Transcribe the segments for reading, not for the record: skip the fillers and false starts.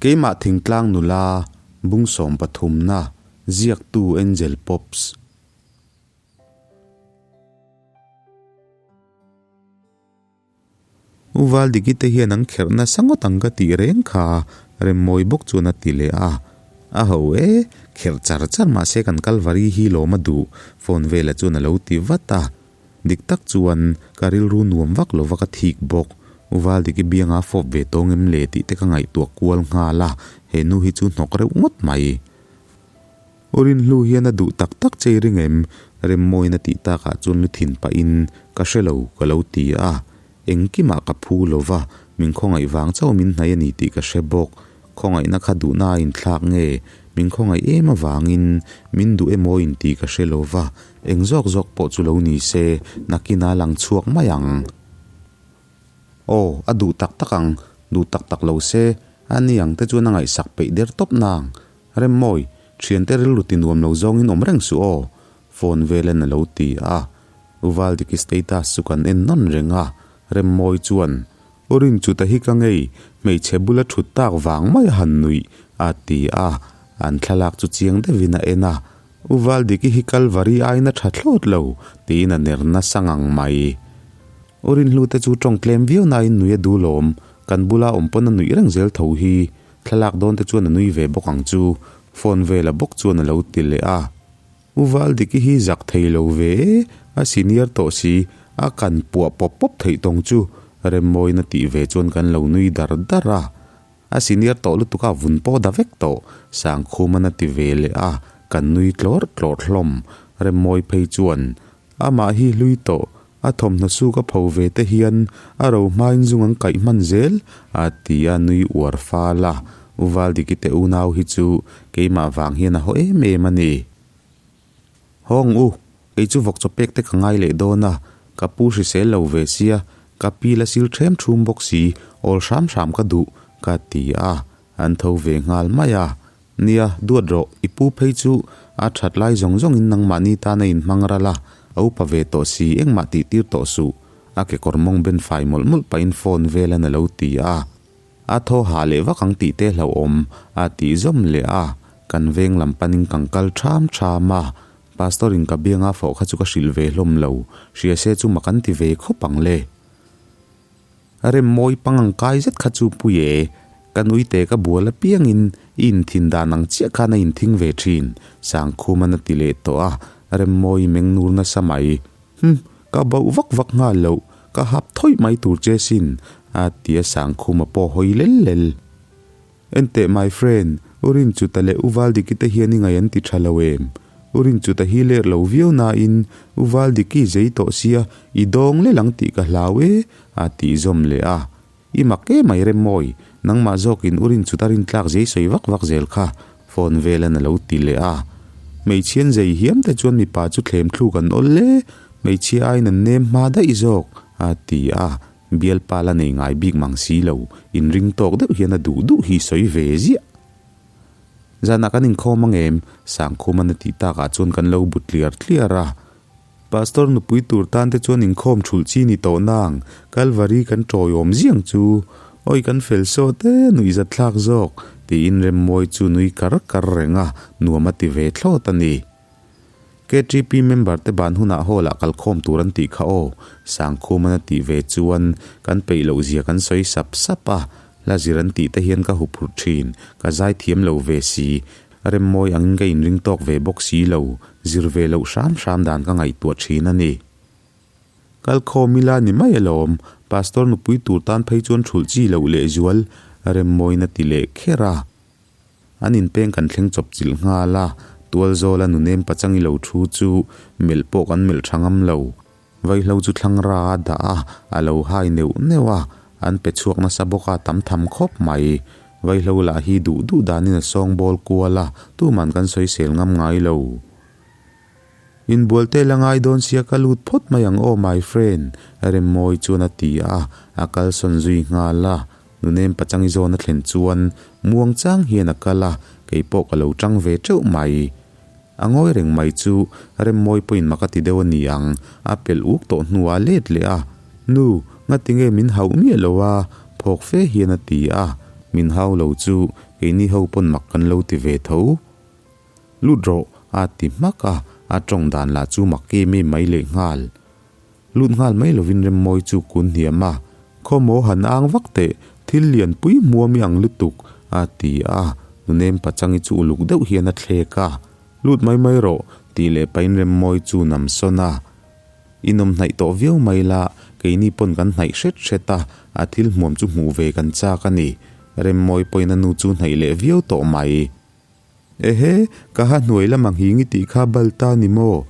Keimah thingtlang nula bung sawmpathumna ziaktu Angel Pops. U Valdiki te hian an kherh nasa ngawt ang ka tih reng kha, Remmawi bawk chuan a ti leh a. A ho e, kherh char char mahse kan Kalvari hi lawm a duh, phone vela chuan a lo ti vat a. Dik tak chuan ka rilru nuam vak lova ka thik bawk. U Valdiki bianga fawp ve tawng em le tih te ka ngaihtuah kual nghal a, he nu hi chu hnawk reuh ngawt mai. U Rinhlu hian a duh tak tak che i ring em? Remmawiin a tih takah chuan lu thin pahin ka hre lo ka lo ti a. Engkimah ka phu lova, min khawngaih vang chauh min hnai a ni tih ka hre bawk. Khawngaihna kha duhna a inthlak nge? Min khawngaih em avangin min duh emaw in tih ka hre lova, eng zawk zawk pawh chu lo ni se, nakin a lang chhuak mai ang. Aw, a duh tak tak ang, duh tak tak lo se, a ni ang te chuan a ngaihsak peih der tawp nang. Remmawi, thiante rilru ti nuam lo zawngin awm reng suh aw, phone velan a lo ti a. Uvaldiki status chu kan en nawn reng a, Remmawi chuan, U Rinchuta hi ka ngei, hmeichhe bula thut tak vang mai a han nuih, a ti a. An thlalak chu chiang deuhin a en a, Uvaldiki hi Kalvari aiin a tha thlawt lo, tiin a ner nasa ngang mai. U Rinhlute chu tawng tlem viau nain nui a dulawm, kan bula awm pawn a nuih reng zel tho hi. Thlalak dawn te chuan a nui ve bawk ang chu, phone vela bawk chuan a lo ti leh a. U Valdiki hi zak thei lo ve e, a senior tawh si, a kan puah pawp pawp theih tawng chu Remmawiin a tih ve chuan kan lo nui dar dar a. A senior tawh lutuk a vun pawh da vek tawh, Sangkhuman a ti ve leh a, kan nui tlawr tlawr hlawm. Remmawi phei chuan, Amah hi hlui tawh, a thawmhnaw suk a pho ve te hian a ro hmain zung an kaih hman zel, a ti a nui uar fal a. U Valdiki te unau hi chu keimah vang hian a haw em em a ni. Hawng u, kei chu vawk chaw pek te ka ngai leh dawn a, ka pu hrisel lo ve sia, ka pi la sil ṭhem ṭhum bawk si, awl hram hram ka duh, ka ti a, an tho ve nghal mai a. Nia, duat rawh, i pu phei chu a that lai zawng zawngin nangmahni tan a inhmang ral a, a upa ve tawh si, engmah tih tir tawh suh, a kekawr mawng ben fai mawlh mawlh pahin phone velan a lo ti a. A thaw hah leh vak ang tih te hlauhawm a tih zawm leh a, kan veng lam panin kan kal ṭham ṭham a, Pastor in ka bianga fawh kha chu ka hrilh ve hlawm lo, hria se chu mak an ti ve khawp ang le. A rem mawi pang ang kai zet kha chu pui e, ka nuite ka bual apiangin i inthin dan ang chiah khan a inthing ve thin, Sangkhuman a ti leh tawh a, Remmawi meng nur nasa mai. Hm, ka bauh vak vak nghal loh, ka hap thawih mai tur che sin, a ti a Sangkhuma pawh hawi lel lel. Enteh my friend, U Rinchuta leh U Valdiki te hian i ngaih an ti tha lo em? U Rinchuta hi ler lo viau nain U Valdiki zei tawh sia i dawng lel ang tih ka hlau e, a tih zawm leh a. I mak em mai Remmawi, nangmah zawkin U Rinchuta rintlak zei sawi vak vak zel kha phone velan a lo ti leh a. Hmeichhian zei hiam te chuan mipa chu thlem thluk an awl le, hmeichhia aiin an nem hma daih zawk, a ti a. Bialpa la nei ngai bik mang si lo, inring tawk deuh hian a duh duh hi sawi ve ziah. Zanah kan inkhawm ang em? Sangkhuman a tih takah chuan kan lo bu tliar tliar a. Pastor nupui tur tan te chuan inkhawm thulh chi ni tawh nang, Kalvari kan tawiawm ziang chu. Awi kan fel sawt e, nuihzat thlak zawk, tiin Remmawi chu nui kar kar reng a, nuam a ti ve thlawt a ni. KTP member te ban hunah hall ah kalkhawm tur an tih kha aw, Sangkhuman a tih ve chuan kan peih loh zia kan sawi sap sap a, hla zir an tih te hian ka huphurh thin, ka zai thiam lo ve si, remmawi angin ka inring tawk ve bawk si lo, zir ve loh hram hram dan ka ngaihtuah thin a ni. Kalkhawm ila ni mai alawm, Pastor nupui tur tan phei chuan thulh chi loh lehzual remmawiin a ti leh kher a. An inpeng kan thleng chawp chilh nghal a, tualzawla nunem pachang i lo thu chu melh pawh kan melh tha ngam lo. Vaihlo chu thlang ra a dah a, a lo hai neuh neuh a, an pe chhuak nasa bawk a tam tham khawp mai. Vaihlo lah hi duh duh danin a sawngbawl kual a, tuman kan sawisel ngam ngai lo. Inbual te la ngai dawn sia ka lut phawt mai ang aw my friend, Remmawi chuan a ti a, a kalsawn zui nghal a. Nunem pachang i zawn a thlen chuan muang chang hian a kal a, kei pawh ka lo tang ve teuh mai. A ngawi reng mai chu Remmawi pawhin mak a ti deuh a ni ang, a pelh uk tawh hnuah a let leh a. Nu, ngatinge min hauh miah lo a? phawk fe hian a ti a. Min hau lo chu keini ho pawn mak kan lo ti ve tho. Lut rawh a ti hmak a, a tawng dan lah chu mak em em mai lehnghal. Lut nghal mai lovin Remmawi chu kun hniam a, Khawmaw han ang vak teh, thil lian pui hmuam i ang lutuk, a ti a, Nunem Pachangi chu uluk deuh hian a thlek a, Lut mai mai rawh, tih leh pahin Remmawi chu nam sawn a. Inawm hnaih tawh viau mai la, keini pawn kan hnaih hret hret a, a thil hmuam chu hmuh ve kan chak a ni. Remmawi pawhin a nu chu hnaih leh viau tawh mai. Ehe, ka ha hnuai lam ang hing i tih kha bal ta ni maw?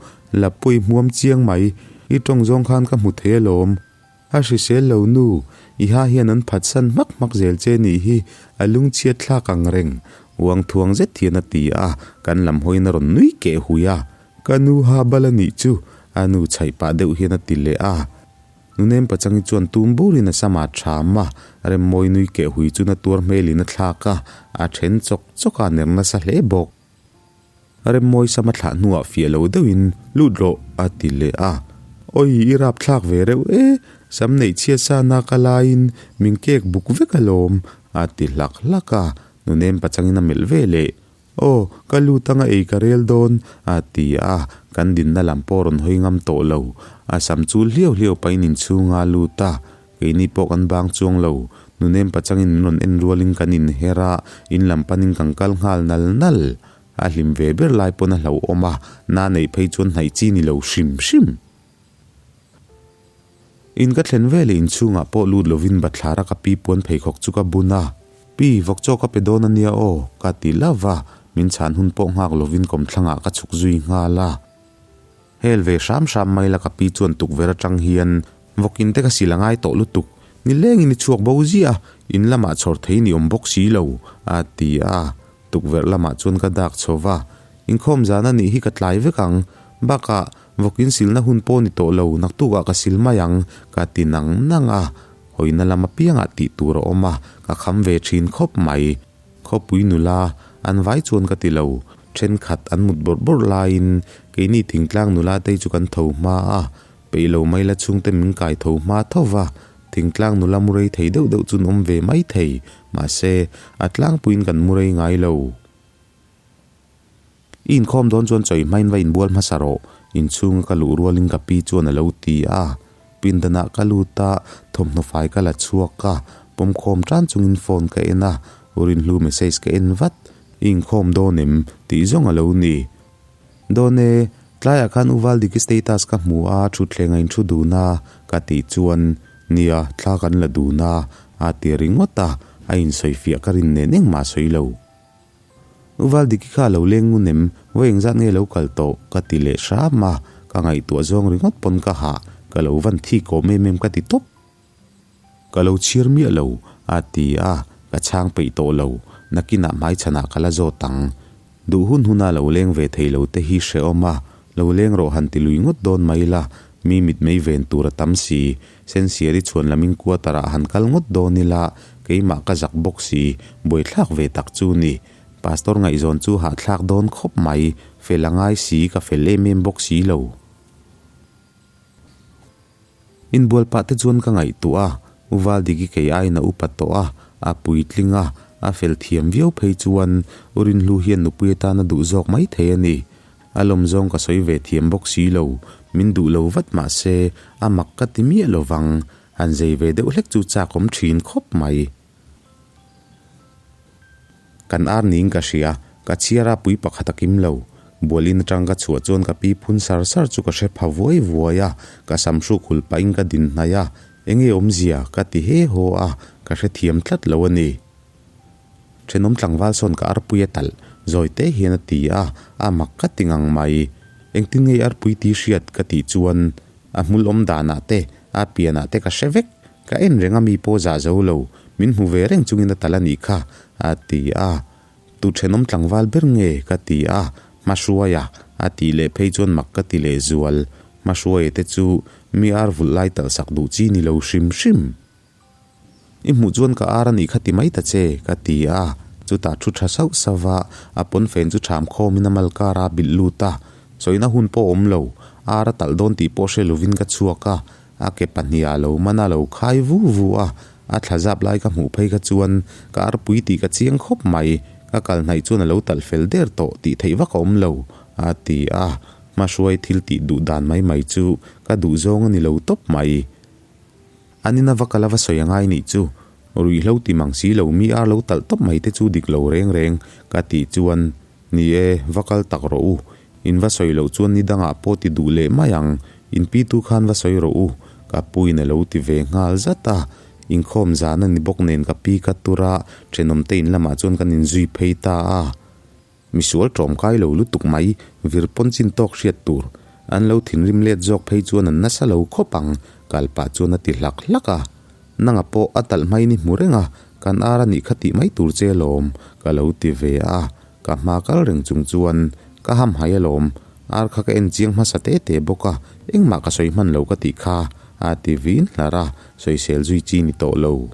Lapui hmuam chiang mai, i tawng zawng khan ka hmu thei alawm. A hrisel lo nu, i ha hian an phatsan hmak hmak zel che nih hi, a lungchhiat thlak ang reng, uang thuang zet hian a ti a, kan lam hawiin a rawn nui keh hui a. Ka nu ha bal a nih chu, a nu chhaih pah deuh hian a ti leh a. Nunem Pachangi chuan tum burin a sam a ṭham a, Remmawi nui keh hui chu na tuar hmelin a thlak a, a ṭhen chawk chawk a, ner nasa hle bawk. Remmawi sam a thlah hnuah fiah lo deuhin, Lut rawh, a ti leh a. Awi, i rap thlak ve reuh e, sam neih chhiat sa na ka laiin min kek buk vek alawm, a ti hlak hlak a, Nunem Pachangin a melh ve leh. Aw, ka lut anga ei ka rel dawn, a ti a, kan dinna lam pawh rawn hawi ngam tawh lo. A sam chu hliau hliau pahin inchhunga a lut a, keini pawh kan bang chuang lo. Nunem pachangin min rawn en rualin kan inher a, in lam panin kan kal nghal nal nal. A hlim ve ber lai pawn a hlauhawm a, na neih phei chuan hnaih chi ni lo hrim hrim. In ka thlen veleh inchhungah pawh lut lovin bathlara ka pi puan pheikhawk chu ka bun a, Pi, vawk chaw ka pe dawn a nia aw, ka ti love a, min chhan hun pawh nghak lovin kawmthlangah ka chhuk zui nghal a. Hel ve hram hram mai la ka pi chuan tukverh atang hian vawkin te ka sil a ngai tawh lutuk, nilengin i chhuak bo ziah a, in lamah chhawr thei ni awm bawk si lo, a ti a. Tukverh lamah chuan ka dak chho va, Inkhawm zan a nih hi ka tlai vek ang, bakah vawkin silna hun pawh ni tawh lo, naktukah ka sil mai ang, ka ti nang nang a. Hawina lam apiangah tih tur a awm a, ka kham ve thin khawp mai. Khawpui nula, an vai chuan ka ti lo, thenkhat an mut bawrh bawrh laiin keini thingtlang nula te chu kan tho hma a, Peih lo mai la chhungte min kai tho hma tho va, thingtlang nula mu rei thei deuh deuh chu an awm ve mai thei, mahse, a tlangpuiin kan mu rei ngai lo. I inkhawm dawn chuan chawi hmain va inbual hmasa rawh, inchhunga ka luh rualin ka pi chuan a lo ti a. Pindanah ka lut a, thawmhnaw fai ka la chhuak a, pawmkhawm tan chungin phone ka en a, Urinhlu message ka en vat, I inkhawm dawn em? tih zawng a lo ni. Dawn e, tlaiah khan U Valdiki status ka hmu a, thutthleng a inthu dun a, ka tih chuan, Nia, thla kan la dun a, a ti ringawt a, a insawifiah ka rin nen engmah a sawi lo. U Valdiki kha a lo leng ngun em, vawi engzat nge lo kal tawh? ka ti leh hram a, ka ngaihtuah zawng ringawt pawn ka hah, ka lo van thik awm em em ka ti tawp. Ka lo chhir miah lo, a ti a, ka chhang peih tawh lo, nakinah hmaichhanah ka la zawt ang. Duh hun huna lo leng ve thei lo te hi hrehawm a, lo leng rawh han ti lui ngawt dawn mai la, mi mitmei ven tur a tam si, Sensiari chhuan lamin quarter ah han kal ngawt dawn ila, keimah ka zak bawk si, buaithlak ve tak chu ni. Pastor ngaihzawn chu hahthlak dawn khawp mai, fel a ngai si, ka fel em em bawk si lo. Inbual pah te chuan ka ngaihtuah a, U Valdiki kei aiin a upa tawh a, a puitling a, a fel thiam viau phei chuan U Rinhlu hian nupui atan a duh zawk mai thei a ni. A lawm zawng ka sawi ve thiam bawk si lo, min duh lo vat mah se a mak ka ti miah lo vang, han zei ve deuh hlek chu chak awm thin khawp mai. Kan ar niin ka hria, ka chhiar a pui pakhat a kim lo. Bualin atang ka chhuah chuan ka pi phun sar sar chu ka hre pha vuai vuai a, ka sam hruk hul pahin ka din hnaih a, enge awmzia ka ti he haw a, ka hrethiam tlat lo a ni. Thenawm tlangval sawn ka arpui a talh, zawi te hian a ti a, a mak ka ti ngang mai. Engtin nge i arpui ti hriat ka tih chuan a hmul awm danah te, a pianah te ka hre vek. Ka en reng a mi pawh zah zo lo, min hmu ve reng chungin a tal a nih kha, a ti a. Tu thenawm tlangval ber nge? ka ti a, Hmahruaia a tih leh phei chuan mak ka ti leh zual. Hmahruaia te chu mi ar vulh lai talh sak duh chi ni lo hrim hrim. I hmuh chuan ka ar a nih kha ti mai ta che, ka ti a. Chutah thu tha sauh sauh va, a pawnfen chu ṭham khawmin a mal kara a bilh lut a. Sawina hun pawh awm lo, ar a talh dawn tih pawh hre lovin ka chhuak a. A ke pahniha lo man a lo khai vu vu a, A thla zap lai ka hmuh phei kha chuan ka arpui tih ka chiang khawp mai. Ka kal hnaih chuan a lo talh fel der tawh tih theih vak a awm lo, a ti a. Hmahruai thil tih duh dan mai mai chu ka duh zawng a ni lo tawp mai. An ina va kal a va sawi a ngai nih chu. Ruihhlo ti mang si lo mi ar lo talh tawp mai te chu dik lo reng reng ka tih chuan, Ni e, va kal tak rawh u. In va sawi loh chuan ni dangah pawh ti duh leh mai ang. In pitu khan va sawi rawh u. Ka puin a lo ti ve nghal zat a. Inkhawm zan a ni bawk nen ka pi ka tur a, thenawmte in lamah chuan kan inzui phei ta a. Misual ṭawmkai lo lutuk mai, vir pawn chin tawk hriat tur. An lo thinrim let zawk phei chuan an nasa lo khawp ang, kal pah chuan a ti hlak hlak a. Nanga pawh a talh hmain i hmu reng a, kan ar a nih kha tih mai tur che alawm, ka lo ti ve a. Ka hma kal reng chung chuan ka hamhai alawm, ar kha ka en chiang hmasa te te bawk a, engmah ka sawi hman lo ka tih kha, a ti vin hlar a, sawisel zui chi ni tawh lo.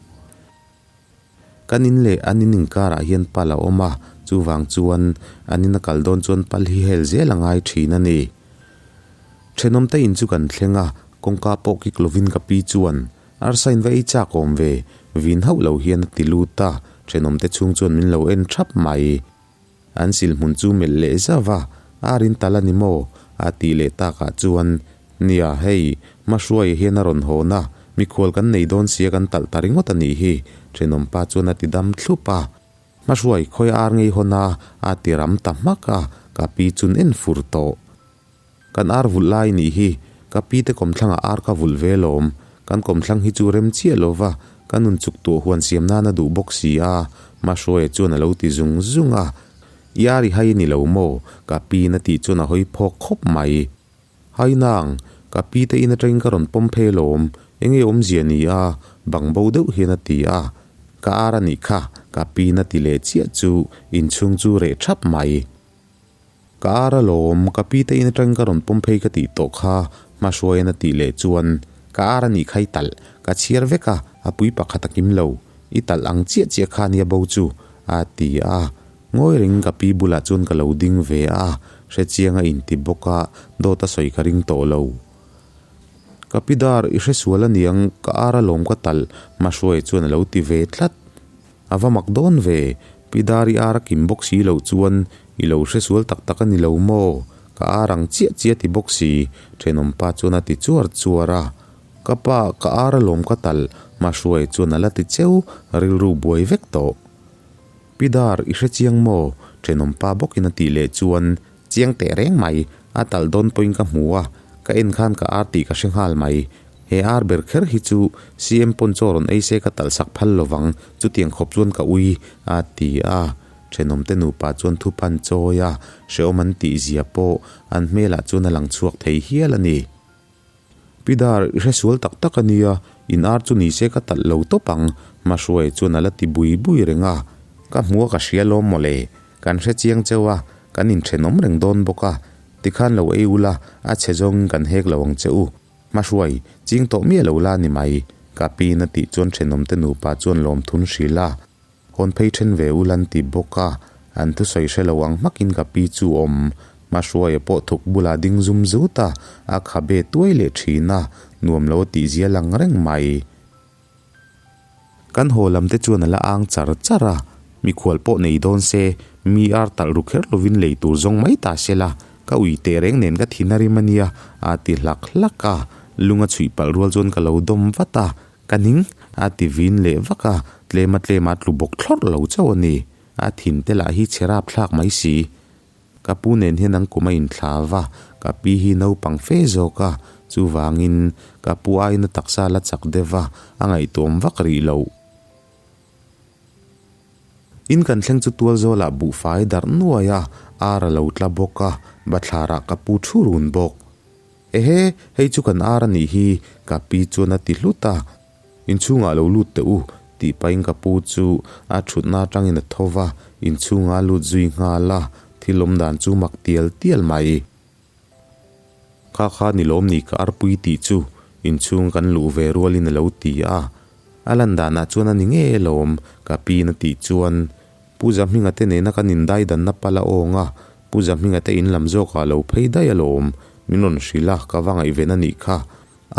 Kan in leh an in inkarah hian pal a awm a, chuvang chuan an in a kal dawn chuan pal hi hel zel a ngai thin a ni. Thenawmte in chu kan thleng a, kawngka pawh kik lovin ka pi chuan arsa in va ei chak awm ve, vin hauh lo hian a ti lut a, thenawmte chhung chuan min lo en thap mai. An sil hmun chu melh leh zauh a, Ar in tal a ni maw? a tih leh takah chuan, Nia, hei, Hmahruaia hian a rawn hawn a, mikhual kan nei dawn sia kan talh ta ringawt a nih hi, thenawmpa chuan a ti dam thlup a. Hmahruai, khawi ar ngei hawn a? a ti ram ta hmak a, ka pi chun en fur tawh. Kan ar vulh lai nih hi, ka pi te kawmthlangah ar ka vulh ve lawm. Kan kawmthlang hi chu rem chiah lo va, ka nun chuk tuah huan siam nan a duh bawk si a, Mahruaia chuan a lo ti zung zung a. I ar i hai a ni lo maw? Ka pi in a tih chuan a hawi phawk khawp mai. Hai nang, ka pi te in atangin ka rawn pawm phei lawm, enge awmzia ni a? Bang bo deuh hian a ti a. Ka ar a nih kha, ka pi in a ti leh chiah chu inchhung chu reh thap mai. Ka ar alawm, ka pi te in atangin ka rawn pawm phei ka tih tawh kha, Hmahruaiin a tih leh chuan, Ka ar a nih kha i talh, ka chhiar vek a, a pui pakhat a kim lo, i talh ang chiah chiah kha nia bo chu, a ti a. Ngawi rengin ka pi bulah chuan ka lo ding ve a, hrechiang a inti bawk a, dawt a sawi ka ring tawh lo. Ka pi dar, i hresual aniang, ka ar alawm ka talh, Hmahruaia chuan a lo ti ve tlat. A va mak dawn ve, Pi Dari ar a kim bawk si loh chuan i lo hre sual tak tak a ni lo maw? Ka ar ang chiah chiah ti bawk si, thenawmpa chuan a ti chuar chuar a. Ka pa, ka ar alawm ka talh, Mahruai chuan a la ti cheu, rilru buai vek tawh. Pi Dar, i hre chiang maw? Thenawmpa bawkin a tih leh chuan Chiang teh reng mai, a talh dawn pawhin ka hmu a, ka en khan ka ar tih ka hre nghal mai. He ar ber kher hi chu CM pawn chaw rawn ei se ka talh sak phal lovang, chutiang khawp chuan ka ui, a ti a. Thenawmte nupa chuan thuphan chawi a, hrehawm an tih zia pawh an hmelah chuan a lang chhuak thei hial a ni. Pi Dar, i hre sual tak tak a nia, in ar chu ni se ka talh lo tawp ang, Hmahruaia chuan a la ti bui bui reng a. Ka hmu a ka hria lawm mawle, kan hre chiang cheu a, kan inthenawm reng dawn bawk a, tikhan lo ei ula, a chhe zawngin kan hek lo ang che u. Hmahruai, ching tawh miah lo la ni mai, ka piin a tih chuan thenawmte nupa chuan lawmthun hrilh a. Hawn phei then ve ul an ti bawk a, an thusawi hre lo ang hmakin ka pi chu awm. Hmahruaia pawh thuk bulah ding zum zut a, a khabe tuai leh thin a, nuam lo a tih zia lang reng mai. Kan haw lam te chuan a la ang char char a, mikhual pawh nei dawn se, mi ar talh ru kher lovin lei tur zawng mai ta se la, ka ui teh reng nen ka thin a rim a nia, a ti hlak hlak a, lung a chhuih palh rual chuan ka lo dawm vat a, Ka ning, a ti vin leh vak a, tlema tlema tlu bawk thlawrh lo chauh a ni. A thin te lah hi chhe rap thlak mai si. Ka pu nen hian an kum a inthla va, ka pi hi naupang fe zawk a, chuvangin ka pu aiin a taksa la chak deuh va, a ngaihtuam vak rih loh. In kan thleng chu tual zawlah buhfai darh nuai a, ar a lo tla bawk a, bathlarah ka pu thu run bawk. Ehe, hei chu kan ar a nih hi, ka pi chuan a ti hlut a. Inchhungah lo lut teh u, tih pahin ka pu chu a thutna atangin a tho va, inchhungah a lut zui nghal a, thil awm dan chu mak tial tial mai. Kha kha ni lawm ni ka arpui tih chu, inchhung kan luh ve rualin a lo ti a. A lan danah chuan a ni ngei alawm, ka piin a tih chuan Pu Zahminga te nena kan indaidanna pal a awng a, Pu Zahminga te in lam zawkah a lo phei daih alawm, min rawn hrilh a, ka va ngaihven a nih kha.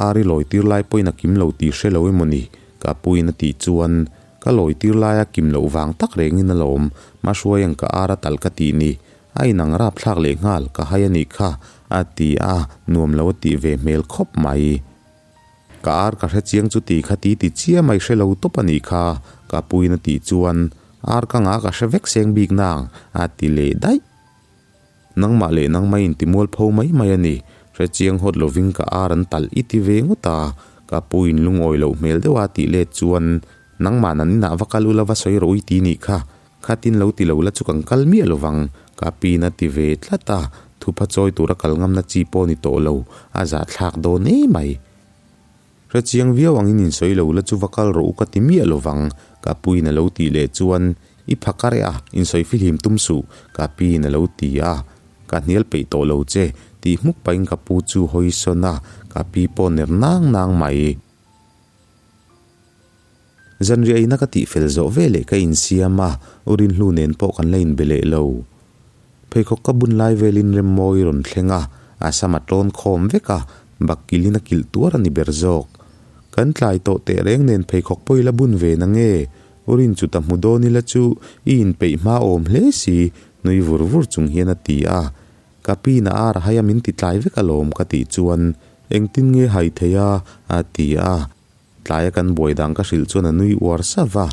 Ari lawi tir lai pawhin a kim lo tih hre lo emaw ni? Ka puin a tih chuan ka lawi tir laia kim loh vang tak rengin alawm Mahruai ang ka ar a talh ka tih ni. A inang rapthlak leh nghal ka hai a nih kha a ti a, nuam lo a tih ve hmel khawp mai. Ka ar ka hre chiang chu ti kha ti ti chiam a i hre lo tawp a nih kha ka puin a tih chuan ar ka ngah ka hre vek seng bik nang a ti leh daih. Nangmah leh nangmah in ti mualpho mai mai a ni. Hre chiang hawt lovin ka ar an talh i ti ve ngawt a, ka pu in lungawi loh hmel deuh a tih let chuan nangmah nan inah va kal ula va sawi rawh ui ti nih kha, khatin lo ti lo la chu kan kal miah lovang, ka piin a ti ve tlat a, thupha chawi tura kal ngamna chi pawh ni tawh lo, a zahthlak dawn e mai. Hre chiang viau angin insawi lo la chu va kal rawh u ka ti miah lovang, ka puiin a lo tih leh chuan i pha ka reh a, insawi fihlim tum suh, ka piin a lo ti a. Ka hnial peih tawh lo che, tih hmuk pahin ka pu chu hawi sawn a, ka pi pawh ner nang nang mai. Zanriah eina ka tih fel zawh ve leh ka insiam a, U Rinhlu nen pawh kan la inbe leh lo. Pheikhawk ka bun lai velin Remmawi rawn thleng a, a sam a tlawn khawm vek a, bak kilhin a kilh tuar a ni ber zawk. Kan tlai tawh teh reng nen pheikhawk pawh i la bun ve na nge? U Rin chuta hmu dawn ila chu i inpeih hma awm hle si, nui vur vur chung hian a ti a. Ka pi na ar a hai a min ti tlai vek alawm ka tih chuan engtin nge hai thei a? a ti a. Tlaia kan buai dang ka hrilh chuan a nui uar sap a,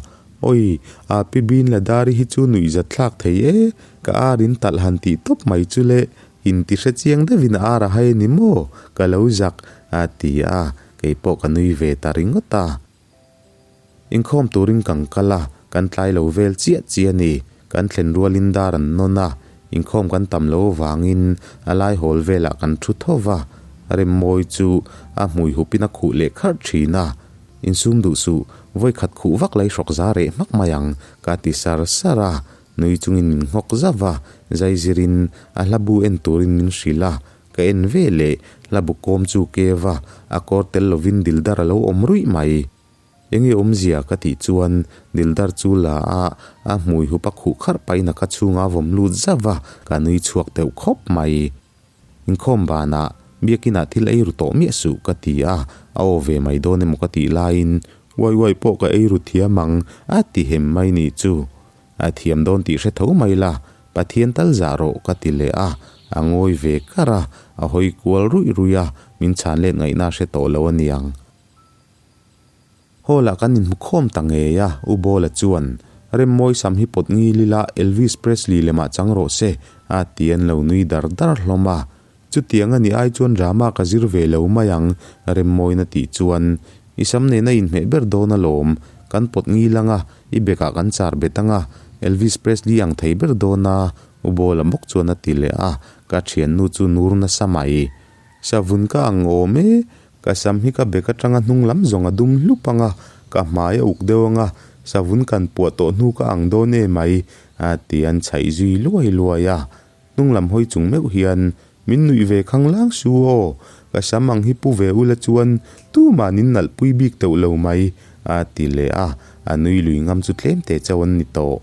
Awi, a pi Bin Ladari hi chu nuih zat thlak thei e, ka ar in talh han tih tawp mai chu le, in ti hre chiang deuhin a ar a hai a ni maw, ka lo zak, a ti a, kei pawh ka nui ve ta ringawt a. Inkhawm turin kan kal a, kan tlai lo vel chiah chiah a ni, kan thlen rualin dar an nawn a, inkhawm kan tam lo avangin a lai hawl velah kan thu tho va, Remmawi chu a hmui hupin a khuh leh kharh thin a, Insum duh suh, vawi khat khuh vak lai hrawk za reh hmak mai ang, ka ti sar sar a, nui chungin min nghawk zauh va, zaizirin a hla bu en turin min hrilh a, ka en ve leh hla bu kawm chu keu va, a kawr tel lovin dildar a lo awm ruih mai. Enge awmzia ka tih chuan dildar chu la a, a hmui hup a khuh kharh pahin a ka chhungah a vawm lut zauh va, ka nui chhuak deuh khawp mai. Inkhawm banah Biakinah thil ei ru tawh miah suh ka ti a, a aw ve mai dawn emaw ka tih laiin uai uai pawh ka ei ru thiam ang a ti hem mai nih chu. A thiam dawn tih hre tho mai la, Pathian tal zah rawh ka ti leh a, a ngawi ve kar a, a hawi kual ruih ruih a, min chhan let ngaihna a hre tawh lo a niang. Hall ah kan inhmu khawm ta ngei a, U Bawla chuan, Remmawi sam hi pawt ngil ila Elvis Presley lemah chang rawh se, a ti an lo nui dar dar hlawm a. Chutiang a nih ai chuan drama ka zir ve lo mai ang, Remmawina tih chuan, I sam nena inhmeh ber dawn alawm, kan pawt ngil ang a, i bekah kan char bet ang a, Elvis Presley ang thei ber dawn a, U Bawla bawk chuan a ti leh a, ka thiannu chu nur nasa mai. Savun ka ang awm e, Ka sam hi ka bek atanga hnung lam zawng a dum hlup ang a, ka hmai a uk deuh ang a, savun kan puah tawh hnu ka ang dawn em mai, a ti an chhaih zui luai luai a. Hnung lam hawi chung meuh hian min nuih ve khang lang su aw, ka sam ang hi pu ve ula chuan tuman in nalh pui bik teuh lo mai, a ti leh a, a nui lui ngam chu tlem te chauh an ni tawh.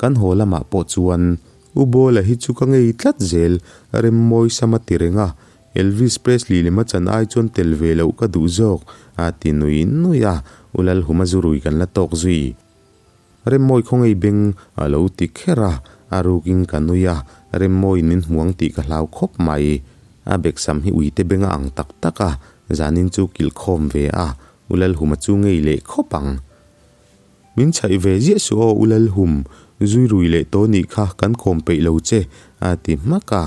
Kan haw lamah pawh chuan U Bawla hi chu ka ngei tlat zel, Remmawi sam a ti reng a, Elvis Presley lem a chan ai chuan tel ve loh ka duh zawk, a ti nui nui a, U Lalhuma zu rui kan la tawk zui. Remmawi khaw ngei beng a lo ti kher a, a rukin ka nui a, Remmawiin min hmu ang tih ka hlau khawp mai. A beksam hi uite beng a ang tak tak a, zanin chu kilhkhawm ve a, U Lalhuma chu ngei leh khawp ang. Min chhaih ve ziah suh aw U Lalhum, zui rui leh tawh nih kha kan kawm peih lo che, a ti hmak a.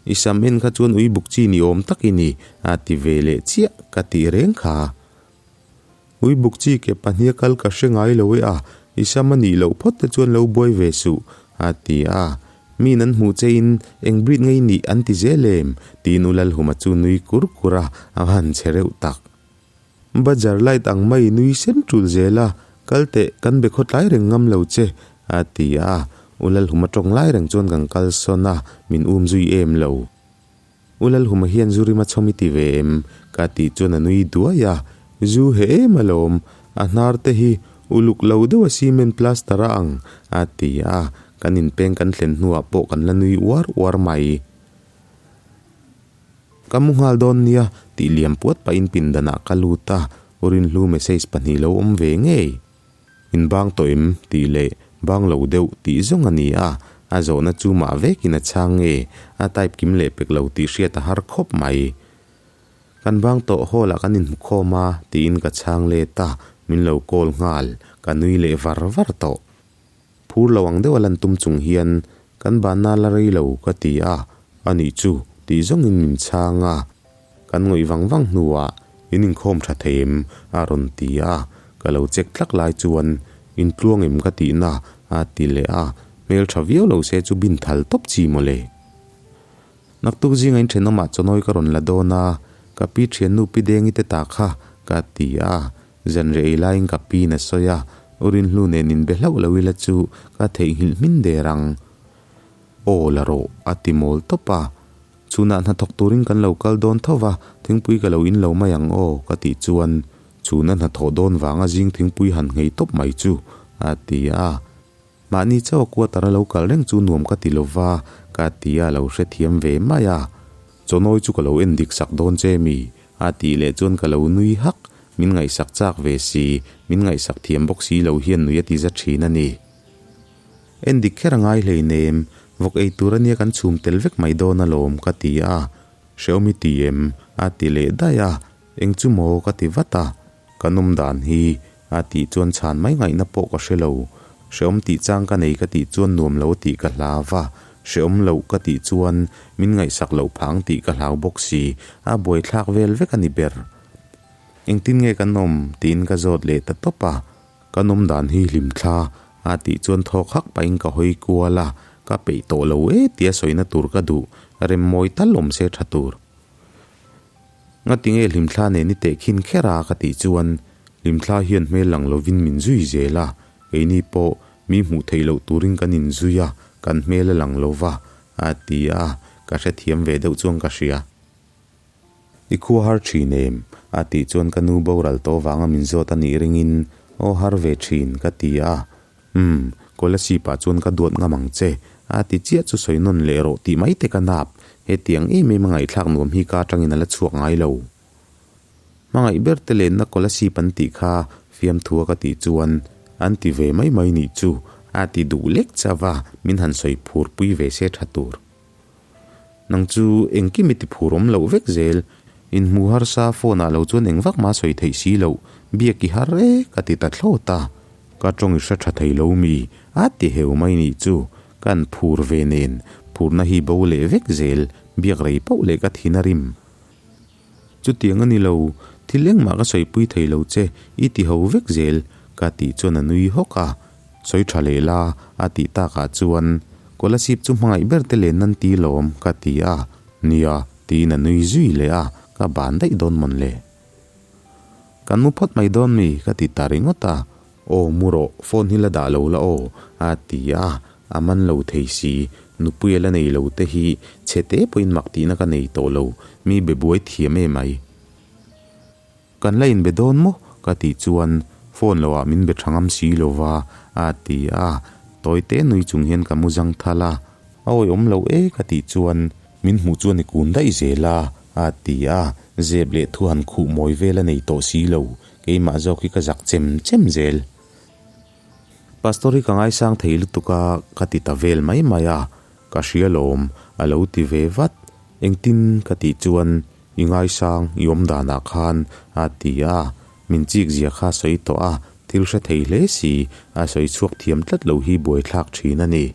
I sam en kha chuan ui buk chi ni awm tak i ni, a ti ve leh chiah ka tih reng kha. Ui buk chi ke pahnia kal ka hre ngai lo e a, i sam a nih loh phawt te chuan lo buai ve suh, a ti a. Miin an hmuh che in eng breed ngei nih an ti zel em? tiin U Lalhuma chu nui kur kur a, a han che reuh tak. Bajar light ang mai nui sen tul zel a, kal teh kan be khawtlai reng ngam lo che, a ti a. U Lalhuma tawng lai reng chuan kan kal sawn a, min um zui em lo. U Lalhuma hian zu rima chhawm i ti ve em? Ka tih chuan a nui duai a, zu he em alawm, a hnar te hi uluk lo deuh a cement plaster a ang, a ti a, kan inpeng kan thlen hnuah pawh kan la nui uar uar mai. Ka mu nghal dawn nia, tih liam puat pahin pindanah ka lut a. U Rinhlu message pahnih lo awm ve ngei. In bang tawh em? tih leh bang lo deuh tih zawng a ni a, a zawhna chu mah vekin a chhang nge, a type kim leh pek lo tih hriat a har khawp mai. Kan bang tawh hall ah kan inhmu khawm a tiin ka chhang let a, min lo call nghal, ka nui leh var var tawh. Phur lo ang deuh a lan tum chung hian kan banna la rei lo ka ti a, a nih chu tih zawngin min chhang a, kan ngawih vang vang hnuah in inkhawm tha thei em a rawn ti a, ka lo check tlak lai chuan in tluang em ka tihna a ti leh a, hmel tha viau lo se chu bin thal tawp chi mawle. Naktuk zinga in thenawmah chawnawi ka rawn la dawn a, ka pi thiannu pi Dengi te ta kha ka ti a, zanriah ei laiin ka piin a sawi a, U Rinhlu nen inbe hlauh lo ila chu ka theihnghilh hmin der ang. Aw la rawh a ti mawl tawp a, chhunah hnathawk turin kan lo kal dawn tho va, thingpui ka lo in lo mai ang aw ka tih chuan chhuna hnathawh dawn vanga zing thingpui han nghei tawp mai chu a ti a. Mahni chauh a quarter a lo kal reng chu nuam ka ti lova, ka ti a lo hrethiam ve mai a. Chawnawi chu ka lo en dik sak dawn che mi? A tih leh chuan ka lo nui hak, min ngaihsak chak ve si, min ngaihsak thiam bawk si lo hian nui a ti za thin a ni. En dik kher a ngai hleinem, vawk ei tur ania kan chhum tel vek mai dawn alawm ka ti a. Hrehawm i ti em? A ti leh daih a, Eng chu maw ka ti vat a, kan awm dan hi a tih chuan chhan mai ngaihna pawh ka hre lo. Hrehawm tih chang ka nei ka tih chuan nuam lo tih ka hlau va, hrehawm loh ka tih chuan min ngaihsak loh phah ang tih ka hlau bawk si, a buaithlak vel vek a ni ber. Engtin nge kan awm? tiin ka zawt leh ta tawp a, kan awm dan hi hlimthla a tih chuan thawk hak pahin ka hawi kual a, ka peih tawh lo e tia sawina tur ka duh, remmawi tal awm se tha tur. Ngatinge hlimthla nen i tehkhin kher a ka tih chuan hlimthla hian hmel lang lovin min zui zel a, keini pawh mi hmuh theih loh turin kan inzui a, kan hmel a lang lo va a ti a, ka hrethiam ve deuh chuan ka hria. I khua har thin em? a tih chuan ka nu boral tawh vanga min zawt a nih ringin aw har ve thin ka ti a, Umm, Kolasib ah chuan ka duat ngam ang che, a ti chiah chu sawi nawn leh rawh tih mai te ka nap, hetiang em em a ngaihthlak nuam hi ka atangin a la chhuak ngai lo. Hmangaih ber te lenna Kolasib an tih kha fiamthu a ka tih chuan an ti ve mai mai nih chu, a ti duh lek chauh a, min han sawi phur pui ve se tha tur. Nang chu engkim i ti phur awm loh vek zel. Inhmu harsa phone ah lo chuan eng vak mah sawi theih si loh, biak i har e ka ti ta thlawt a. Ka tawng i hre tha thei lo mi, a ti heu mai nih chu. Kan phur ve nen, phurna hi bo leh vek zel, biak rei pauh leh ka thin a rim. Chutiang a ni lo, thil engmah ka sawipui thei lo che, i ti ho vek zel, ka tih chuan a nui hawk a. Sawi tha leh la, a tih takah chuan, Kolasib chu hmangaih ber te len nan ti lawm, ka ti a. Nia, tiin a nui zui leh a, ka ban daih dawn mawn le. Kan mu phawt mai dawn mi, ka ti ta ringawt a. Aw mu rawh, phone hi la dah lo la aw, a ti a, a man lo thei si, nupui a la nei lo te hi chhe te pawhin mak tihna ka nei tawh lo, mi be buai thiam em ai. Kan la inbe dawn maw? ka tih chuan phone loah min be tha ngam si lo va, a ti a, tawi te nui chung hian ka mu zang thal a, a awihawm lo e ka tih chuan min hmuh chuan i kun daih zel a, a ti a, zep leh thu han khuh mawi vel a nei tawh si lo. Keimah zawk hi ka zak chem chem zel. Pastor hi ka ngaisang thei lutuk a, ka ti ta vel mai mai a, ka hria lawm, a lo ti ve vat. Engtin ka tih chuan i ngaisang i awm danah khan a ti a, min chik zia kha a sawi tawh a, thil hre thei hle si, a sawi chhuak thiam tlat lo hi buaithlak thin a ni.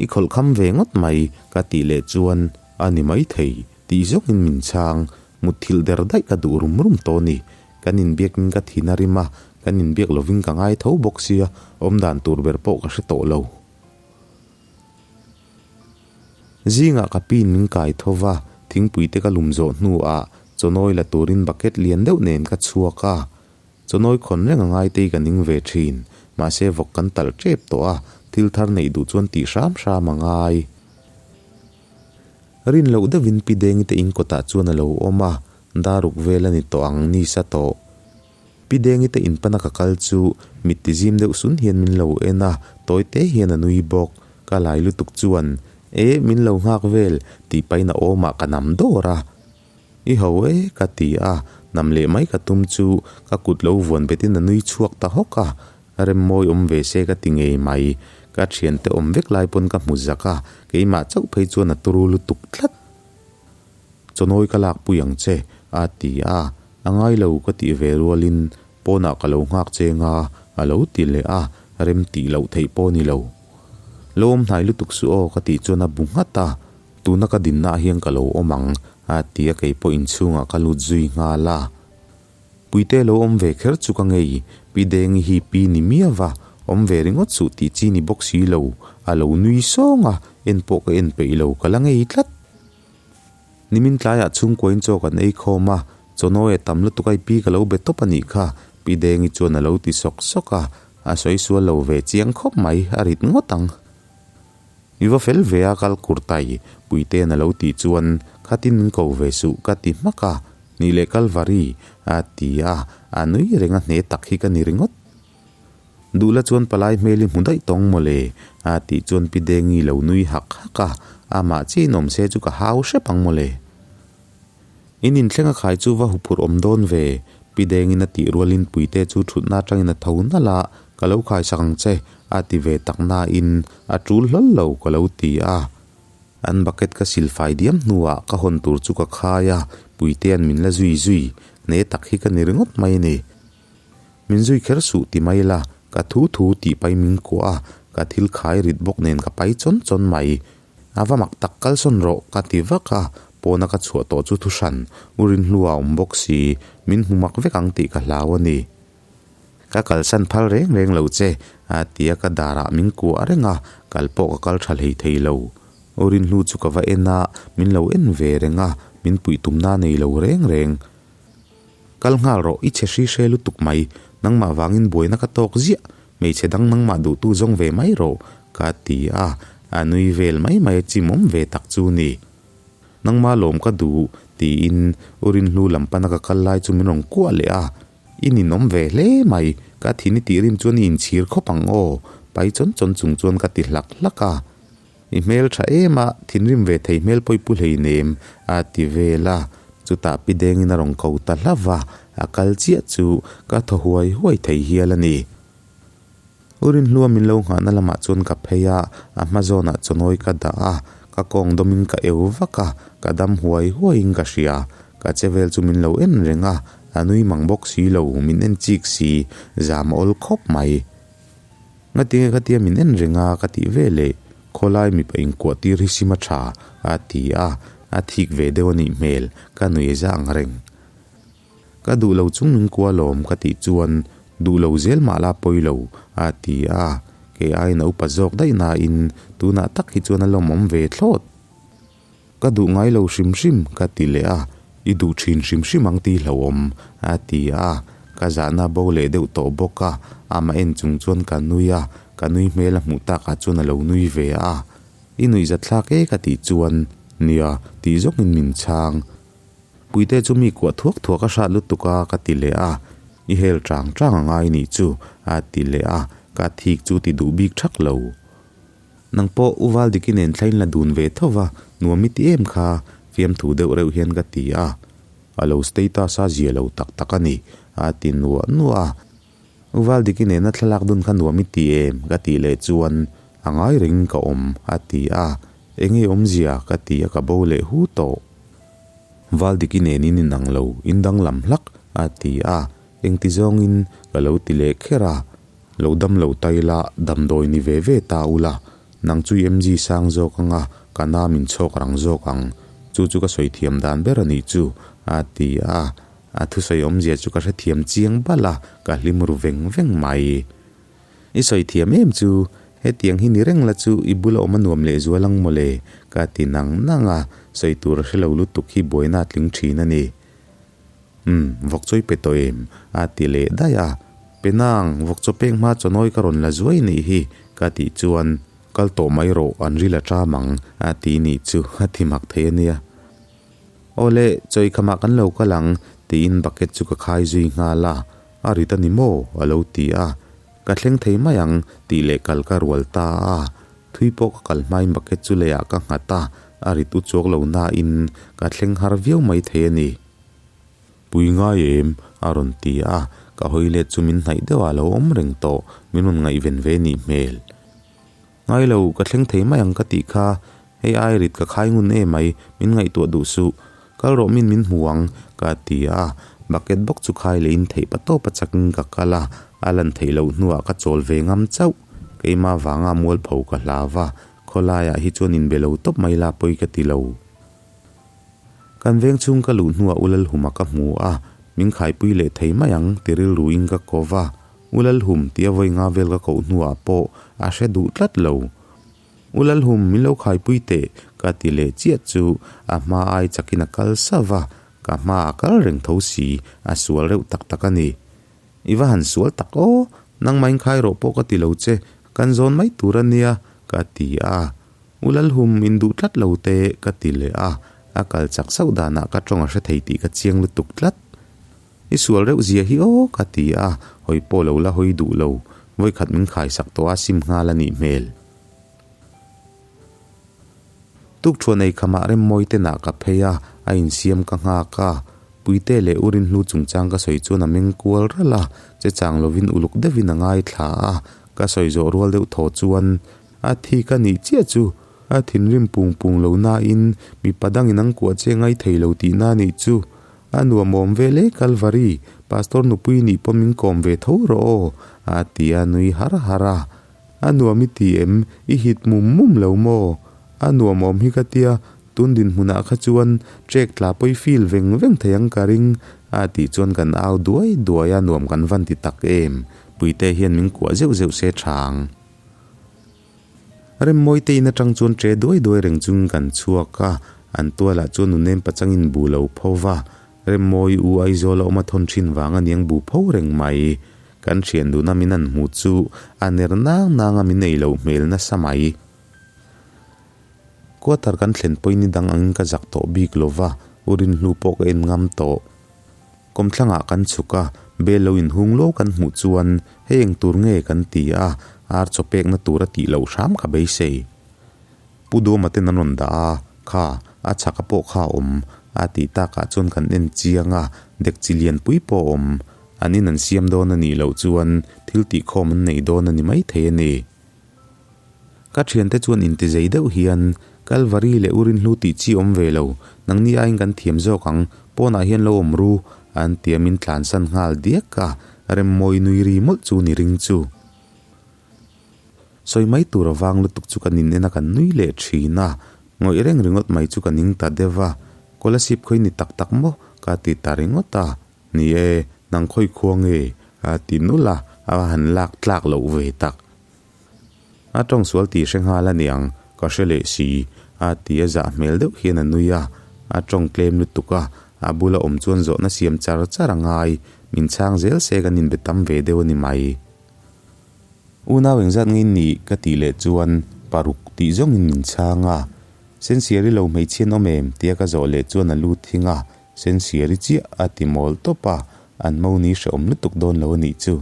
I khawlh kham ve ngawt mai, ka tih leh chuan a ni maithei tih zawngin min chhang, mutthilh der daih ka duh rum rum tawh a ni. Kan inbiakin ka thin a rim a, kan inbiak lovin ka ngai tho bawk sia, awmdan tur ber pawh ka hre tawh lo. Zingah ka pin min kai tho va, thingpui te ka lum zawh hnuah chawnawi la turin bucket lian deuh nen ka chhuak a. Chawnawi khawn reng a ngai tei ka ning ve thin, mahse vawk kan talh tep tawh a, thil thar neih duh chuan tih hram hram a ngai. Rin loh deuhin Pi Dengi te in kawtah chuan a lo awm a, daruk vel a ni tawh ang ni sa tawh. Pi Dengi te in pana ka kal chu mit ti zim deuh sun hian min lo en a, tawi te hian a nui bawk. Ka lai lutuk chuan, E, min lo nghak vel, tih pahin a awmah ka nam dawr a. I ho e, ka ti a. Nam leh mai ka tum chu ka kut lo vuan betin a nui chhuak ta hawk a, Remmawi awm ve se ka ti ngei mai. Ka thiante awm vek lai pawn ka hmu zak a, keimah chauh phei chuan a turu lutuk tlat. Chawnawi ka lak pui ang che, a ti a. A ngai lo ka tih ve rualin pawnah ka lo nghak cheng a, a lo ti leh a, rem tih loh theih pawh ni lo. Lo awm hnai lutuk suh aw ka tih chuan a bu nghat a, tuna ka dinna ah hian ka lo awm ang, a ti a kei pawh inchhungah ka lut zui nghal a. Puite lo awm ve kher chu ka ngei, Pi Dengi hi pi ni miau va, awm ve ringawt suh tih chi ni bawk si lo, a lo nui sawng a, en pawh ka en peih lo, ka la ngei tlat. Nimin tlaiah chhungkuain chaw kan ei khawm a, chawnawi a tam lutuk a i pi ka lo be tawp a nih kha, Pi Dengi chuan a lo ti sawk sawk a, a sawi sual lo ve chiang khawp mai, a rit ngawt ang. I va fel ve a kal kurtai, Puite'n a lo tih chuan khatin min ko ve suh ka ti hmak a, Nih leh Kalvari, a ti a, a nui reng a hne tak hi ka ni ringawt. Duhla chuan palai hmel i hmu daih tawng mawle, a tih chuan Pi Dengi lo nui hak hak a, amah chiah in awm se chu ka hau hrep ang mawle. In inthleng a khai chu va huphurh awm dawn ve, Pi Dengin a tih rualin Puite chu thutna atangin a tho nalh a, ka lo khaisak ang che, a ti ve tak nain a tul hlawl lo ka lo ti a. An bucket ka sil fai diam hnuah ka hawn tur chu ka khai a, Puitea'n min la zui zui, hne tak hi ka ni ringawt mai a ni. Min zui kher suh ti mai la, ka thu thu tih pai min kuah a, ka thil khai rit bawk nen ka pai chawn chawn mai. A va mak tak kalsawn rawh ka ti vak a, pawna ka chhuah tawh chu thuhran, u Rinhlua a awm bawk si, min hmu mak vek ang tih ka hlau a ni. Ka kalsan phal reng reng lo che, a ti a, ka darah min kuah reng a, kal pawh ka kal tha hlei thei lo. U Rinhlu chu ka va en a, min lo en ve reng a, min puih tumna nei lo reng reng. Kal nghal rawh, i chhe hri hre lutuk mai, nangmah vangin buaina ka tawk ziah, hmeichhe dang nangmah duhtu zawng ve mai rawh, ka ti a, a nui vel mai mai a chimawm ve tak chu ni. Nangmah lawm ka duh, tiin U Rinhlu lam pana ka kal lai chu min rawn kuah leh a, I ninawm ve hle mai, ka thin i tih rim chuan i inchhir khawp ang aw, pai chawn chawn chung chuan ka ti hlak hlak a. I hmel tha em a, thinrim ve thei hmel pawh i pu hlei nem, a ti vel a. Chutah pi dengin a rawn ko ta hlauh a, a kal chiah chu ka thaw huai huai thei hial a ni. U Rinhlua min lo nghahna lamah chuan ka phei a, a hma zawnah chawnawi ka dah a, ka kawng dawmin ka eu vak a, ka dam huai huaiin ka hria. Ka che vel chu min lo en reng a, a nui mang bawk si lo, min en chik si, zam a awl khawp mai. Ngatinge khatia min en reng a ka tih ve leh, khawlai mipa inkuah tir hi sim a tha, a ti a, a thik ve deuh a nih hmel, ka nui za ang reng. Ka duh lo chung min kua lawm ka tih chuan duh lo zel mah la pawi lo a ti a, kei aiin a upa zawk daih nain tunah tak hi chuan a lawmawm ve thlawt. Ka duh ngai lo hrim hrim ka ti leh a, i duh thin hrim hrim ang tih hlauhawm a ti a, ka zahna bo leh deuh tawh bawk a, amah en chung chuan ka nui a, ka nui hmel a hmuh takah chuan a lo nui ve a, i nuihzatthlak e ka tih chuan nia tih zawngin min chhang. Puite chu mi kuah thuak thuak a hrat lutuk a ka ti leh a, i hel chang chang a ngai nih chu a ti leh a, ka thik chu ti duh bik thak lo. Nang pawh U Valdiki nen thla in la dun ve tho va, nuam i ti em kha fiamthu deuh reuh hian ka ti a, a lo status a zia lo tak tak a ni a ti nuah nuah a. U Valdiki nena thlalak dun kha nuam i ti em? ka tih leh chuan a ngai rengin ka awm a ti a, enge awmzia ka ti a ka bo leh hu tawh. Valdiki nen in inang lo, in danglam hlak a ti a, engti zawngin ka lo ti leh kher a, lo dam lo ta ila damdawi ni ve ve ta ula, nang chu i MG sang zawk anga ka nam in chhawk rang zawk ang, chu chu ka sawi thiam dan ber a nih chu a ti a. A thusawi awmzia chu ka hrethiam chiang bal a, ka hlim ru veng veng mai. I sawi thiam em chu, hetiang hi ni reng la chu i bula awm a nuam leh zual ang mawle, ka ti nang nang a, sawi tur a hrelo lutuk hi buaina a tling thin a ni. Umm, vawkchawi pe tawh em? a ti leh daih a. Pe nang, vawkchaw pek hma chawnawi ka rawn la zuai nih hi, ka tih chuan, Kal tawh mai rawh, an ril a ṭam ang, a ti nih chu, a ti mak thei a nia. Awle, chawi khamah kan lo kal ang, tiin bucket chu ka khai zui nghal a. A rit a ni maw? a lo ti a. Ka thleng thei mai ang, tih leh kal ka rual ta a. Thui pawh ka kal hmain bucket chu leiah ka nghat a, a rit u chuak lo nain ka thleng har viau mai thei a ni. Pui ngai em? a rawn ti a, ka hawi let chu min hnaih deuh ah a lo awm reng tawh, min rawn ngaihven ve nih hmel. Ngai lo, ka thleng thei mai ang ka tih kha, hei ai rit ka khai ngun em mai, min ngaihtuah duh suh. Kal rawh min min hmu ang, ka ti a, bucket bawk chu khai leh in theih pa tawp a chakin ka kal a, a lan theih loh hnuah ka chawl ve ngam chauh. Keimah vanga mualpho ka hlau va, khawlaiah hi chuan inbe lo tawp mai la pawi ka ti lo. Kan veng chhung ka luh hnuah U Lalhuma ka hmu a, min khaipui leh thei mai ang ti rilruin ka ko va. U Lalhum tia vawi nga vel ka koh hnuah pawh a hre duh tlat lo. U Lalhum min lo khaipui teh ka ti leh chiah chu a hma ai chakin a kal sa va, ka hma a kal reng tho si, a sual reuh tak tak a ni. I va han sual tak aw, nangmah inkhai rawh pawh ka ti lo che, kan zawn mai tur a nia ka ti a. U Lalhum, in duh tlat lo te, ka ti leh a, a kal chak sauh danah ka tawng a hre thei tih ka chiang lutuk tlat. I sual reuh zia hi aw, ka ti a, hawi pawh lo la hawi duh lo, vawikhat min khaisak tawh a sim nghal a nih hmel. Tukthuan ei khamah Remmawi tenah ka phei a, a insiam ka nghak a, Puite leh U Rinhlu chungchang ka sawi chuan a meng kual ralh a, che chang lovin uluk deuhin a ngaithla a, ka sawi zawh rual deuh thaw chuan A thi ka nih chiah chu a thinrim pung pung lo nain mipa dangin an kuah che ngai thei lo tihna nih chu. A nuamawm vel e Kalvari, Pastor nupui nih pawh min kawm ve tho rawh aw, a ti a nui har har a. A nuam i ti em, i hit mum mum lo maw? A nuamawm hi ka tia, tun dinhmunah kha chuan trek tla pawi feel veng veng thei ang ka ring, a tih chuan kan au duai duai a nuam kan van ti tak em, Puite hian min kuah zeuh zeuh se tha ang. Remmawite in atang chuan tre duai duai reng chungin kan chhuak a, an tualah chuan nunem pachangin bu lo pho va, Remmawi u Aizawl a awm a thawn thin vang a niang bu pho reng mai. Kan thian duna min an hmuh chu a ner nang nang a min ei loh hmel nasa mai. Quarter kan thlen pawhin ni dang angin ka zak tawh bik lo va, U Rinhlu pawh ka en ngam tawh. Kawmthlangah kan chhuk a, bel lo inhung lo kan hmuh chuan hei eng tur nge kan ti a, ar chaw pekna tur a tih loh hram ka beisei. Pu Duama ten an rawn dah a, kha, a chhaka pawh kha a awm, a tih takah chuan kan en chiang a, dekchi lianpui pawh a awm. An in an siam dawn a nih loh chuan thil tihkhawm an nei dawn a ni maithei a ni. Ka thiante chuan intizei deuh hian, Kalvari leh Urinhlu tih chi awm ve lo, nangni aiin kan thiam zawk ang, pawnah hian lo awm ru, an ti a min tlansan nghal diak a, Remmawi nui ri mawlh chu ni ring chu. Sawi mai tur a vang lutuk chu kan in en a kan nui leh thin a, ngawih reng ringawt mai chu ka ning ta deuh a, Kolasib khawi ni tak tak maw? ka ti ta ringawt a. Ni e, nang khawi khua nge? a ti nulh a, a han lak tlak loh ve tak. A tawng sual tih hre nghal a niang, ka hre leh si, a ti a zah hmel deuh hian a nui a, a tawng tlem lutuk a, a bula awm chuan zawhna siam char char a ngai, min chhang zel se kan inbe tam ve deuh a ni mai. Unau engzat nge nih ka tih leh chuan paruk tih zawngin min chhang a, Sensiari lo hmeichhian awm em? tia ka zawh leh chuan a lut thing a, Sensiari chiah a ti mawl tawp a, an moni hrehawm lutuk dawn lo a nih chu.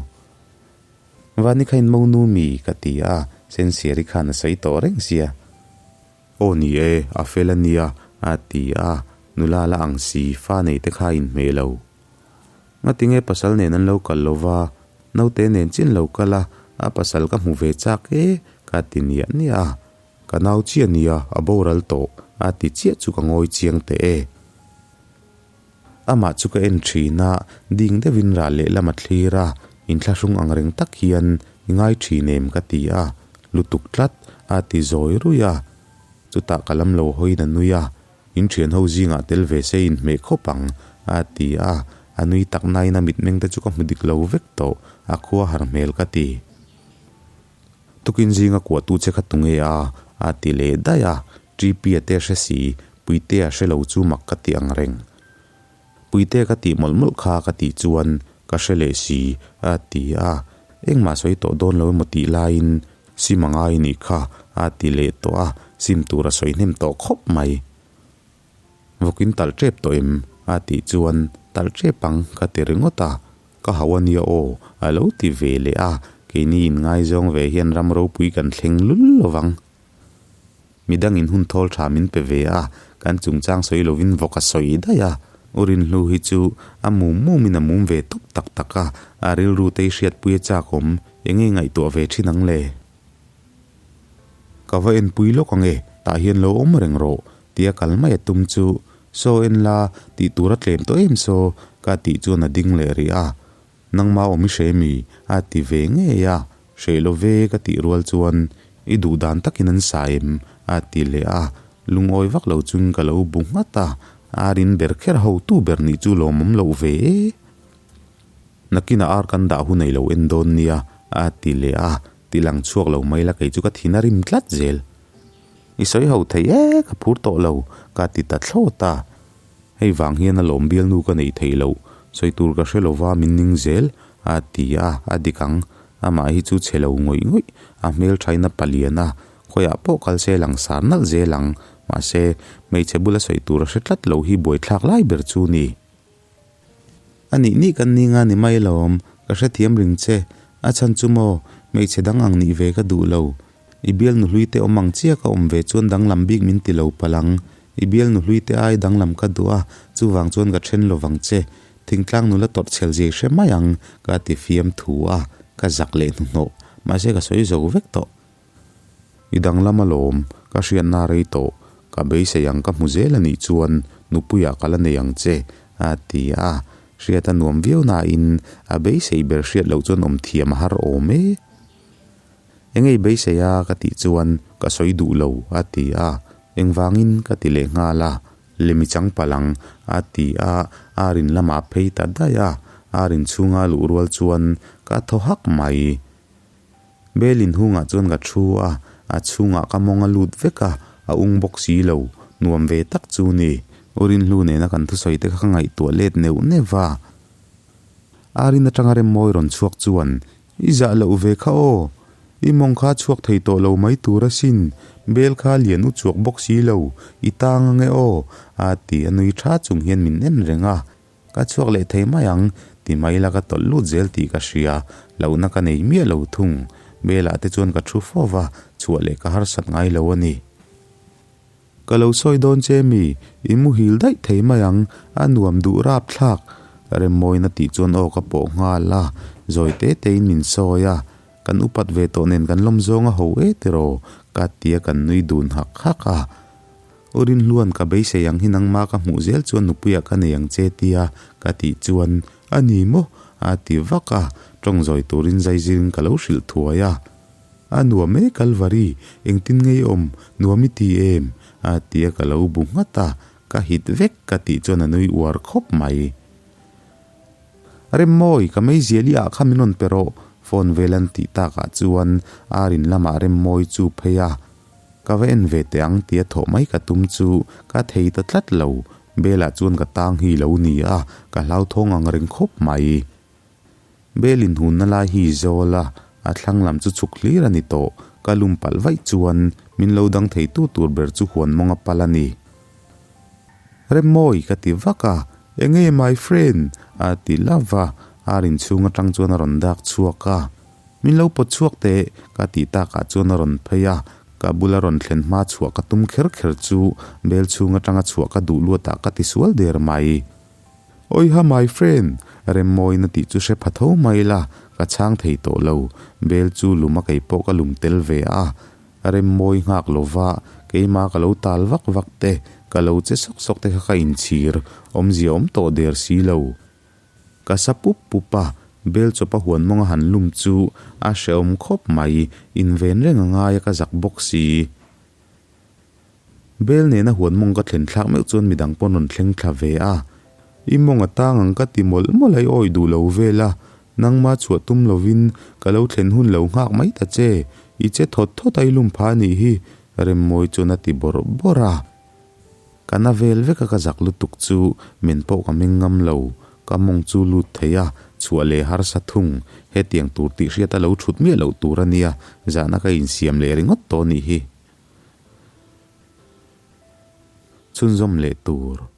Vani kha in monu mi? ka ti a, Sensiari khan a sawi tawh reng sia. Aw ni e, a fel a nia, a ti a, nula la ang si, fa nei te kha a inhmeh lo. Ngatinge pasal nen an lo kal lo va, naute nen chin lo kal a, a pasal ka hmu ve chak e, ka ti niah niah a. Ka nau chiah nia, a boral tawh, a ti chiah chu ka ngawi chiang teh e. Amah chu ka en thin a, ding deuhin ral lehlam a thlir a, inthlahrung ang reng tak hian i ngai thin em ka ti a, lutuk tlat a ti zawi ruih a. Chutah ka lam lo hawiin a nui a, in thian ho zingah tel ve se inhmeh khawp ang a ti a, a nui tak nain a mitmeng te chu ka hmu dik lo vek tawh, a khua har hmel ka ti. Tukin zinga kuahtu che kha tunge a? a ti leh daih a, Ṭipi-a te hre si, Puitea hre lo chu mak ka ti ang reng. Puite ka tih mawlh mawlh kha ka tih chuan ka hre leh si, a ti a, engmah sawi tawh dawn lo emaw tih laiin sim a ngai nih kha, a ti leh tawh a, sim tur a sawi hnem tawh khawp mai. Vawkin talh ṭep tawh em? a tih chuan talh ṭep ang ka ti ringawt a, Ka hau a nia aw, a lo ti ve leh a, keini inngaizawng ve hian ram ropui kan thleng lul lo vang. Midangin hun thawl tha min pe ve a, kan chungchang sawi lovin vawk a sawi daih a. U Rinhlu hi chu a mum mumin a mum ve tawp tak tak a, a rilru te hi hriatpui a chak awm, enge ngaihtuah ve thin ang le? Ka va enpui lawk ang e, tah hian lo awm reng rawh, tia kal mai a tum chu, Saw en la, tih tur a tlem tawh em saw? ka tih chuan a ding leh rih a. Nangma awm i hre mi? a ti ve ngei a, Hreh lo ve ka tih rual chuan i duh dan takin an sa em? a ti leh a, lungawi vak lo chuin ka lo bu nghat a, ar in ber kher hotu ber nih chu lawmawm loh ve e. Nakinah ar kan dah hun ei lo en dawn nia a ti leh a, ti lang chhuak lo mai la kei chu ka thin a rim tlat zel. I sawi ho thei e, ka phur tawh lo ka ti ta thlawt a. Hei vang hian a lawm bialnu ka nei thei loh, sawi tur ka hre lova min ning zel, a ti a, a dik ang. Amah hi chu chhe lo ngawih ngawih, a hmelthain a palian a, khawiah pawh kal se langsar nalh zel ang. Mahse, hmeichhe bula sawi tur a hre tlat lo hi buaithlak lai ber chu ni. A nih nih kan ni nga ni mai lawm, ka hrethiam ring che. A chhan chu maw, hmeichhe dang ang nih ve ka duh lo. I bialnu hlui te awm ang chiah ka awm ve chuan danglam bik min ti lo palh ang. I bialnu hlui te ai danglam ka duh a, chuvang chuan ka then lo vang che. Thingtlang nula tawrh chhel zia i hre mai ang, ka ti fiam thu a, ka zak leh hnuhnawh. Mahse ka sawi zo vek tawh. I danglam alawm, ka hriatna rei tawh. Ka beisei ang ka hmu zel a nih chuan nupuiah ka la nei ang che, a ti a. Hriat a nuam viau nain a beisei ber hriat loh chuan awm thiam a har awm e. Enge i beisei a ka tih chuan ka sawi duh lo a ti a, engvangin ka ti leh nghal a, lemi chang palh ang a ti a, ar in lamah a phei ta daih a, ar in chhunga luh rual chuan ka thaw hak mai. Bel in hungah chuan ka thu a, a chhungah ka mawng a lut vek a, a ung bawk si lo, nuam ve tak chu ni. U Rinhlu nena kan thusawi te kha ka ngaihtuah let neuh neuh va. Arin atanga Remmawi rawn chhuak chuan, I zah loh ve kha aw, i mawng kha chhuak thei tawh lo mai tur asin, bel kha lian u chhuak bawk si lo, i tang ange aw, a ti a nui tha chung hian min en reng a, ka chhuak leh thei mai ang, ti mai la ka tawlh lut zel tih ka hria, lohna ka nei miah lo thung, belah te chuan ka thu fo va, chhuah leh ka harsat ngai lo a ni. Ka lo sawi dawn che mi, i muhil daih thei mai ang, a nuam duh rap thlak. Remmawina tih chuan aw ka pawh nghal a, zawi te tein min sawi a, kan upat ve tawh nen kan lawm zawng a ho e tiraw, ka tia kan nui dun hak hak a. U Rinhluan ka beisei ang hi nangma ka hmuh zel chuan nupuiah ka nei ang che tia ka tih chuan a ni maw? a ti vak a, tawng zawi turin zaizirin ka lo hrilh thuai a. A nuam e Kalvari, engtin ngei awm, nuam i ti em? a ti a ka lo bu nghat a, ka hit vek ka tih chuan a nui uar khawp mai. Remmawi, ka meizial i ah kha min rawn pe rawh, phone vel an tih takah chuan ar in lamah Remmawi chu phei a, ka va en ve teh ang tia thawh mai ka tum chu ka thei ta tlat lo, Bella chuan ka tang hi lo ni a, ka hlauthawng ang reng khawp mai. Bel inhunna lai hi zawl a, a thlang lam chu chhuk hlir a ni tawh. Ka lum palh vaih chuan min lo dang theitu tur ber chu huan mawng a pal a ni. Remmawi ka ti vak a, Enge my friend? a ti love a, ar inchhung atang chuan a rawn dak chhuak a. Min lo pawt chhuak teh ka tih takah chuan a rawn phei a, ka bula rawn thlen hma chhuah ka tum kher kher chu bel chhung atanga chhuah ka duh luatah ka ti sual der mai. Awiha my friend, Remmawina tih chu hre pha tho mai la, ka chhang thei tawh lo, bel chu lum a kei pawh ka lum tel ve a, Remmawi nghak lova keima ka lo tal vak vak te, ka lo che sawk sawk te kha ka inchhir, awmzia awm tawh der si lo. Ka sa pup pup a, bel chawpa huan mawnga han lum chu a hrehawm khawp mai, inven reng a ngai a ka zak bawk si. Bel nena huan mawng ka thlen thlak meuh chuan midang pawn rawn thleng thla ve a. I mawng a tang ang ka ti mawlh mawlh a i awi duh lo vel a, nangma chhuah tum lovin ka lo thlen hun lo nghak mai ta che, i che thawt thawt a i lum pha anih hi, Remmawi chuan a ti bawrh bawrh a. Ka na vel vek a ka zak lutuk chu men pawh ka meng ngam lo, ka mawng chu lut thei a, chhuah leh harsa thung, hetiang tur tih hriat a lo thut miah loh tur a nia, zahna ka insiam leh ringawt tawh anih hi. Chhunzawm leh tur.